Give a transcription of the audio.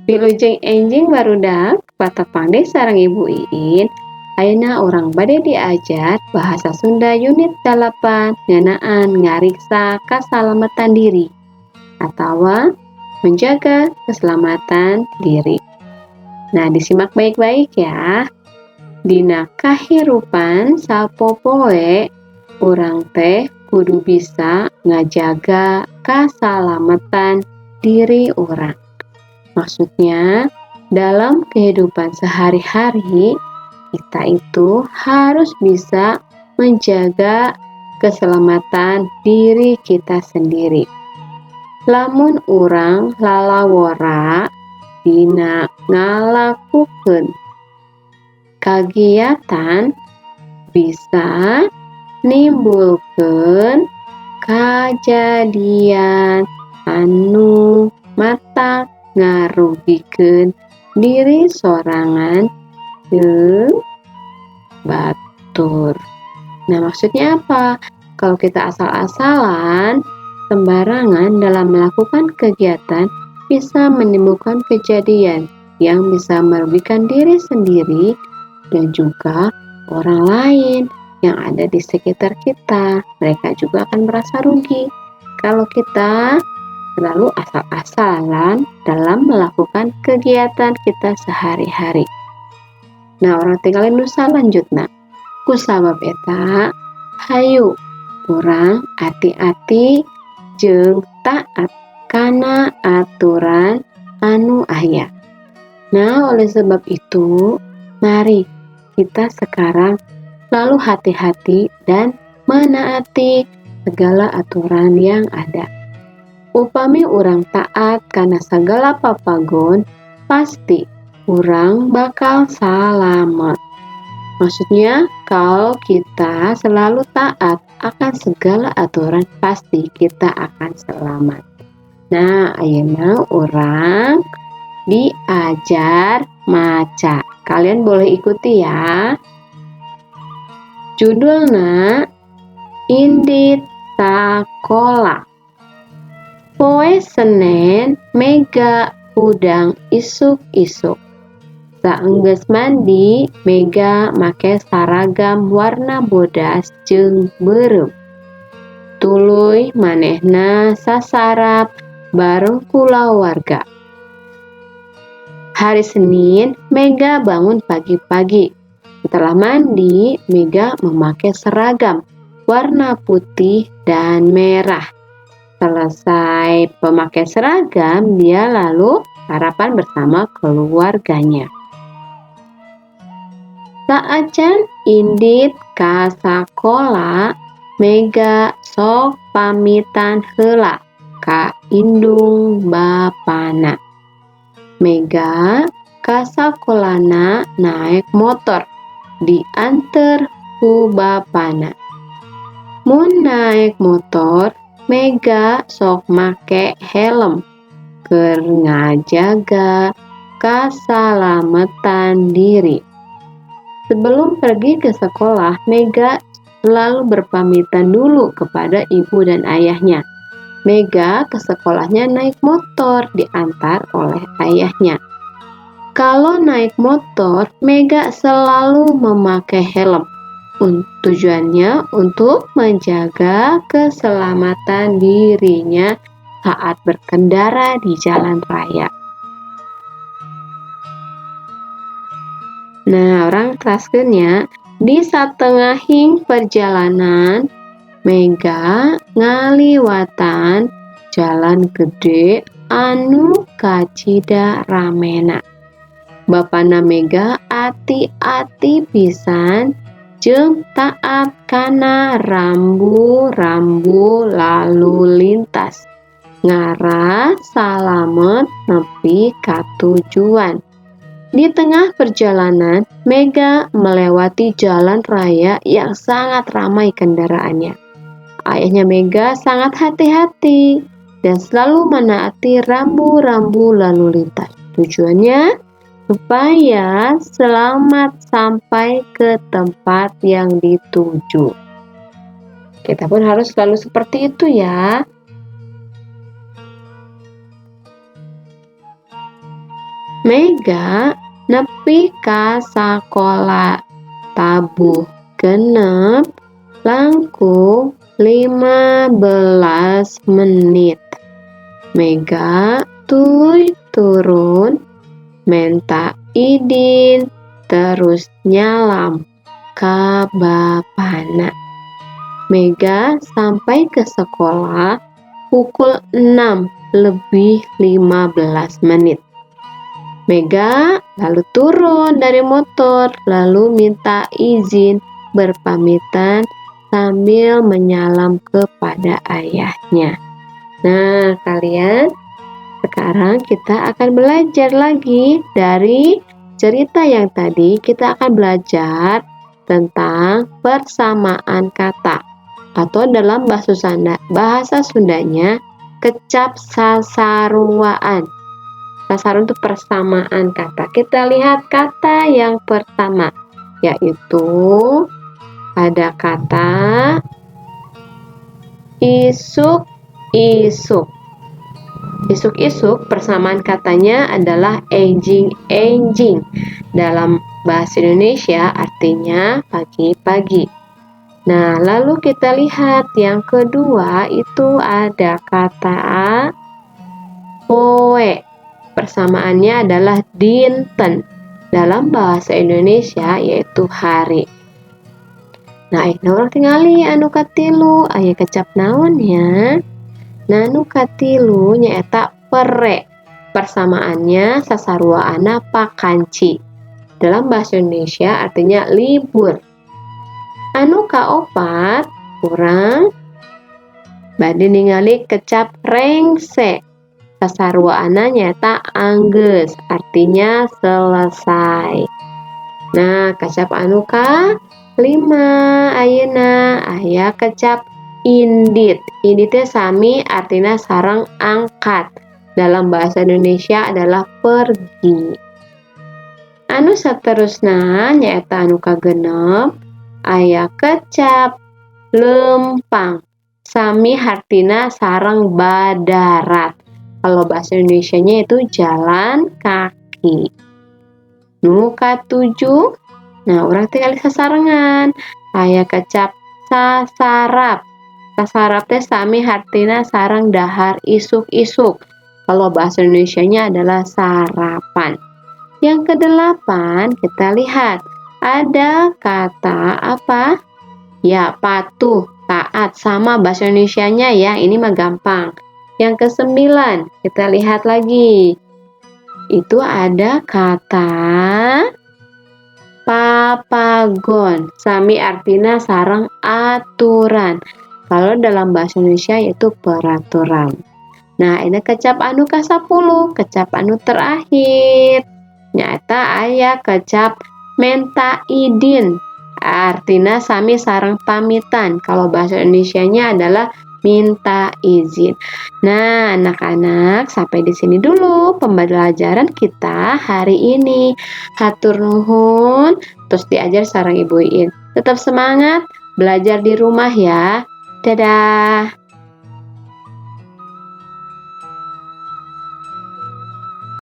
Wilujeng enjing, barudak, patepang deui sareng Ibu Iin. Ayeuna urang bade diajar Bahasa Sunda unit 8 ngeunaan ngariksa kasalamatan diri atawa menjaga keselamatan diri. Nah, disimak baik-baik ya. Dina kahirupan sapopoe, urang teh kudu bisa ngajaga kasalamatan diri urang. Maksudnya, dalam kehidupan sehari-hari kita itu harus bisa menjaga keselamatan diri kita sendiri. Lamun urang lalawora dina ngalakukeun kagiatan, bisa nimbulkeun kajadian anu matak ngarugikeun diri sorangan jeung batur. Nah, maksudnya apa? Kalau kita asal-asalan, sembarangan dalam melakukan kegiatan, bisa menimbulkan kejadian yang bisa merugikan diri sendiri dan juga orang lain yang ada di sekitar kita. Mereka juga akan merasa rugi kalau kita terlalu asal-asalan dalam melakukan kegiatan kita sehari-hari. Nah, urang tingali nu salanjutna. Ku sabab eta, hayu urang ati-ati jeung taat kana aturan anu aya. Nah, oleh sebab itu, mari kita sekarang selalu hati-hati dan menaati segala aturan yang ada. Upami urang taat kana sagala papagon, pasti urang bakal salamet. Maksudnya, kalau kita selalu taat akan segala aturan, pasti kita akan selamat. Nah, ayeuna urang diajar maca. Kalian boleh ikuti ya. Judulna Indit Sakola. Poe Senen, Mega hudang isuk-isuk. Saenggeus mandi, Mega make saragam warna bodas jeung beureum. Tuluy manehna sasarap bareng kulawarga. Hari Senin, Mega bangun pagi-pagi. Setelah mandi, Mega memakai seragam warna putih dan merah. Selesai memakai seragam, dia lalu sarapan bersama keluarganya. Saacan indit ka sakola, Mega sok pamitan heula ka indung bapana. Mega ka sakolana naek motor, dianter ku bapana. Mun naek motor, Mega sok make helm keur ngajaga kasalametan diri. Sebelum pergi ke sekolah, Mega selalu berpamitan dulu kepada ibu dan ayahnya. Mega ke sekolahnya naik motor, diantar oleh ayahnya. Kalau naik motor, Mega selalu memakai helm. Tujuannya untuk menjaga keselamatan dirinya saat berkendara di jalan raya. Nah, urang teraskeun nya, di satengahing perjalanan, Mega ngaliwatan jalan gede anu kacida ramena. Bapana Mega ati-ati pisan jeung taat kana rambu-rambu lalu lintas ngarah salamet nepi ka tujuan. Di tengah perjalanan, Mega melewati jalan raya yang sangat ramai kendaraannya. Ayahnya Mega sangat hati-hati dan selalu menaati rambu-rambu lalu lintas. Tujuannya supaya selamat sampai ke tempat yang dituju. Kita pun harus selalu seperti itu ya. Mega nepi ka sakola tabuh 6 langkung 15 menit. Mega tuluy turun menta idin terus nyalam ka bapana. Mega sampai ke sekolah pukul 6 lebih 15 menit. Mega lalu turun dari motor, lalu minta izin berpamitan sambil menyalam kepada ayahnya. Nah, kalian, sekarang kita akan belajar lagi dari cerita yang tadi. Kita akan belajar tentang persamaan kata atau dalam bahasa Sundanya kecap sasaruaan. Sasaruan itu persamaan kata. Kita lihat kata yang pertama, yaitu ada kata isuk isuk. Isuk-isuk persamaan katanya adalah enjing-enjing. Dalam bahasa Indonesia artinya pagi-pagi. Nah, lalu kita lihat yang kedua itu ada kata poe. Persamaannya adalah dinten. Dalam bahasa Indonesia yaitu hari. Nah, ayeuna urang tingali anu katilu, aya kecap naon ya? Nah, anu katilu nyaeta pere. Persamaannya sasaruaanna pakanci. Dalam bahasa Indonesia artinya libur. Anu kaopat urang bade ningali kecap rengse. Sasaruaanna nyaeta anggeus, artinya selesai. Nah, kecap anu ka lima ayeuna aya kecap indit. Indit teh sami artinya sareng angkat. Dalam bahasa Indonesia adalah pergi. Anu saterusna nyaeta anu kagenep aya kecap lempang. Sami hartina sareng badarat. Kalau bahasa Indonesianya itu jalan kaki. Nu katujuh, nah urang tingali sasarengan. Aya kecap sasarap. Sasarap teh sami hartina sareng dahar isuk-isuk. Kalau bahasa Indonesianya adalah sarapan. Yang kedelapan, kita lihat ada kata apa? Ya, patuh, taat, sama bahasa Indonesianya ya, ini mah gampang. Yang kesembilan, kita lihat lagi. Itu ada kata papagon. Sami artinya sareng aturan. Kalau dalam bahasa Indonesia yaitu peraturan. Nah, ini kecap anu ka-10, kecap anu terakhir. Nyaeta aya kecap menta idin. Artinya sami sareng pamitan. Kalau bahasa Indonesianya adalah minta izin. Nah, anak-anak, sampai di sini dulu pembelajaran kita hari ini. Hatur nuhun, terus diajar sareng Ibu Iin. Tetap semangat belajar di rumah ya. Dadah.